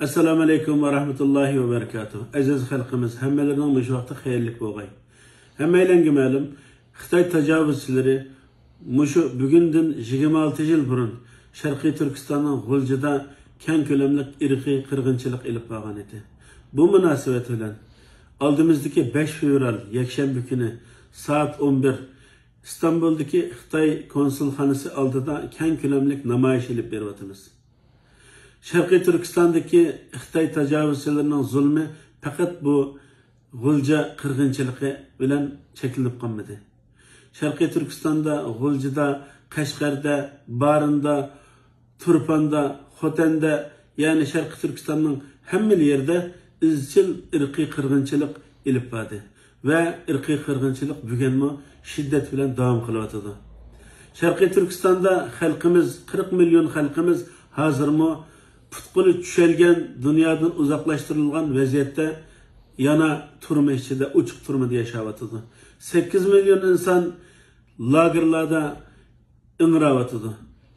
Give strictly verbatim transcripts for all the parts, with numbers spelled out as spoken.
ئەسسالامۇ ئەلەيكۇم ۋە رەھمەتۇللاھى ۋە بەرىكاتۇھ. ئەزىز خەلقىمىز، ھەممىلىرىنىڭ مۇشۇ ۋاقتى خەيرلىك بولغاي. ھەممەيلەنگە مەلۇم، خىتاي تاجاۋۇزچىلىرى مۇشۇ بۈگۈندىن يىگىرمە ئالتە يىل بۇرۇن شەرقىي تۈركىستاننىڭ غۇلجىدا كەڭ كۆلەملىك ئىرقىي قىرغىنچىلىق ئېلىپ بارغان ئىدى. بۇ مۇناسىۋەت بىلەن ئالدىمىزدىكى بەش فېۋرال يەكشەنبە كۈنى سائەت ئون بىر ئىستانبۇلدىكى خىتاي كونسۇلخانىسى ئالدىدا كەڭ كۆلەملىك نامايىش ئېلىپ بېرىۋاتىمىز. شەرقىي تۈركىستاندىكى خىتاي تاجاۋۇزچىلىرىنىڭ زۇلمى پەقەت بۇ غۇلجا قىرغىنچىلىقى بىلەن چەكلىنىپ قالمىدى. شەرقىي تۈركىستاندا، غۇلجىدا، قەشقەردە، بارىندا، تۇرپاندا، خوتەندە، يەنى شەرقىي تۈركىستاننىڭ ھەممىلا يېرىدە ئىزچىل ئىرقىي قىرغىنچىلىق ئېلىپ باردى ۋە ئىرقىي قىرغىنچىلىق بۈگۈنمۇ شىددەت بىلەن داۋام قىلىۋاتىدۇ. شەرقىي تۈركىستاندا خەلقىمىز، قىرىق مىليون خەلقىمىز ھازىرمۇ پۇت-قولى چۈشەلگەن، دۇنيادىن ئۇزاقلاشتۇرۇلغان ۋەزىيەتتە يەنە تۈرمە ئىچىدە، ئوچۇق تۈرمىدە ياشاۋاتىدۇ. سەككىز مىليون ئىنسان لاگېرلاردا ئىڭراۋاتىدۇ،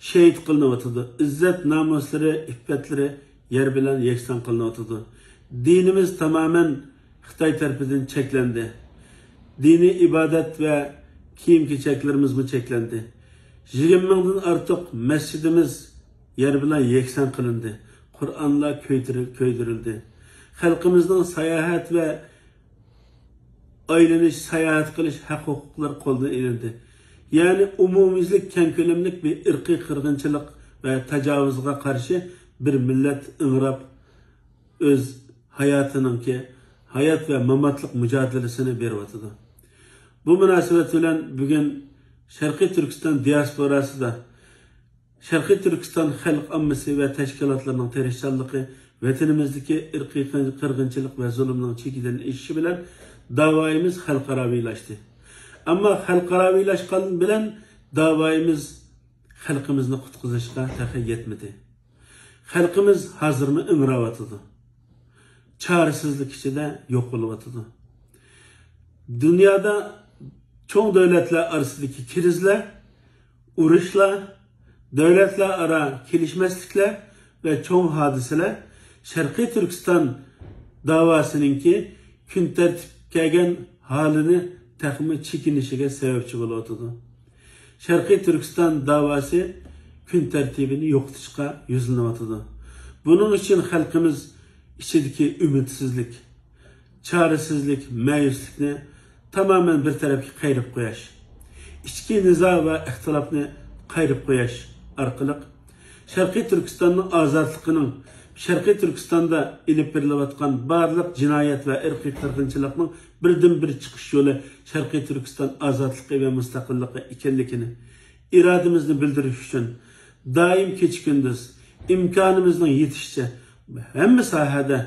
شېھىت قىلىنىۋاتىدۇ. ئىززەت-نامۇسلىرى، ئىپپەتلىرى يەر بىلەن يەكسان قىلىنىۋاتىدۇ. دىنىمىز تامامەن خىتاي تەرىپىدىن چەكلەندى. دىنىي ئىبادەت ۋە كىيىم-كېچەكلىرىمىزمۇ چەكلەندى. يىگىرمە مىڭدىن ئارتۇق مەسچىتىمىز يەر بىلەن يەكسان قىلىندى. قۇرئانلار كۆيدۈرۈل-، كۆيدۈرۈلدى. خەلقىمىزنىڭ ساياھەت ۋە ئايلىنىش، ساياھەت قىلىش ھەق-ھوقۇقلىرى قولدىن ئېلىندى. يەنى ئومۇميۈزلۈك كەڭ كۆلەملىك بىر ئىرقىي قىرغىنچىلىق ۋە تاجاۋۇزغا قارشى بىر مىللەت ئىڭراپ، ئۆز ھاياتىنىڭكى، ھايات ۋە ماماتلىق مۇجادىلىسىنى بېرىۋاتىدۇ. بۇ مۇناسىۋەت بىلەن بۈگۈن شەرقىي تۈركىستان دىياسپوراسىدا شەرقىي تۈركىستان خەلق ئاممىسى ۋە تەشكىلاتلىرىنىڭ تىرىشچانلىقى، ۋەتىنىمىزدىكى ئىرقىي قىرغىنچىلىق ۋە زۇلۇمنىڭ چېكىدىن ئېشىشى بىلەن داۋايىمىز خەلقئاراۋىلاشتى. ئەمما خەلقئاراۋىلاشقان بىلەن داۋايىمىز خەلقىمىزنى قۇتقۇزۇشقا تېخى يەتمىدى. خەلقىمىز ھازىرمۇ ئىڭراۋاتىدۇ. چارىسىزلىك ئىچىدە يوقىلىۋاتىدۇ. دۇنيادا چوڭ دۆلەتلەر ئارىسىدىكى كىرىزلەر، ئۇرۇشلار، دۆلەتلەر ئارا كېلىشمەسلىكلەر ۋە چوڭ ھادىسىلەر شەرقىي تۈركىستان داۋاسىنىڭكى كۈن تەرتىپكە كەلگەن ھالىنى تېخىمۇ چېكىنىشىگە سەۋەبچى بولۇۋاتىدۇ. شەرقىي تۈركىستان داۋاسى كۈن تەرتىپىنى يوقىتىشقا يۈزلىنىۋاتىدۇ. بۇنىڭ ئۈچۈن خەلقىمىز ئىچىدىكى ئۈمىدسىزلىك، چارىسىزلىك، مەيۈسلۈكنى تامامەن بىر تەرەپكە قايرىپ قويۇش، ئىچكى نىزا ۋە ئىختىلاپنى قايرىپ قويۇش ئارقىلىق شەرقىي تۈركىستاننىڭ ئازادلىقىنىڭ، شەرقىي تۈركىستاندا ئېلىپ بېرىلىۋاتقان بارلىق جىنايەت ۋە ئىرقىي قىرغىنچىلىقنىڭ بىردىنبىر چىقىش يولى شەرقىي تۈركىستان ئازادلىقى ۋە مۇستەقىللىقى ئىكەنلىكىنى، ئىرادىمىزنى بىلدۈرۈش ئۈچۈن دائىم كېچە-كۈندۈز ئىمكانىمىزنىڭ يېتىشىچە ھەممە ساھەدە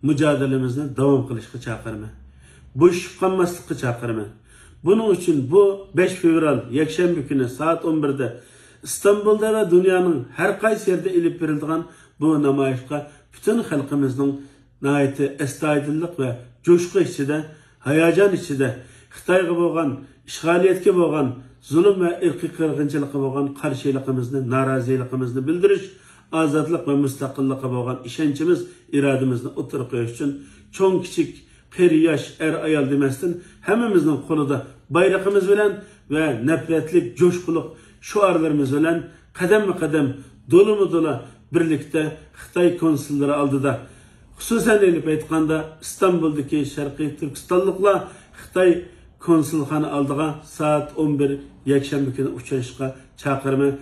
مۇجادىلىمىزنى داۋام قىلىشقا چاقىرىمەن. بوشىشىپ قالماسلىققا چاقىرىمەن. بۇنىڭ ئۈچۈن بۇ بەش فېۋرال يەكشەنبە كۈنى سائەت ئون بىردە ئىستانبۇلدا ۋە دۇنيانىڭ ھەر قايسى يېرىدە ئېلىپ بېرىلىدىغان بۇ نامايىشقا پۈتۈن خەلقىمىزنىڭ ناھايىتى ئەستايىدىللىق ۋە جۇشقۇ ئىچىدە، ھاياجان ئىچىدە خىتايغا بولغان، ئىشغالىيەتكە بولغان، زۇلۇم ۋە ئىرقىي قىرغىنچىلىققا بولغان قارشىلىقىمىزنى، نارازىلىقىمىزنى بىلدۈرۈش، ئازادلىق ۋە مۇستەقىللىققا بولغان ئىشەنچىمىز، ئىرادىمىزنى ئوتتۇرىغا قويۇش ئۈچۈن چوڭ-كىچىك، قېرى-ياش، ئەر-ئايال دېمەستىن، ھەممىمىزنىڭ قولىدا بايرىقىمىز بىلەن ۋە نەپرەتلىك، جۇشقۇلۇق شوئارلىرىمىز بىلەن قەدەممۇ قەدەم، دولىمۇ دولا بىرلىكتە خىتاي كونسۇللىرى ئالدىدا، خۇسۇسەن ئېلىپ ئېيتقاندا، ئىستانبۇلدىكى شەرقىي تۈركىستانلىقلار خىتاي كونسۇلخانا ئالدىغا سائەت ئون بىر يەكشەنبە كۈنى ئۇچرىشىشقا چاقىرىمەن.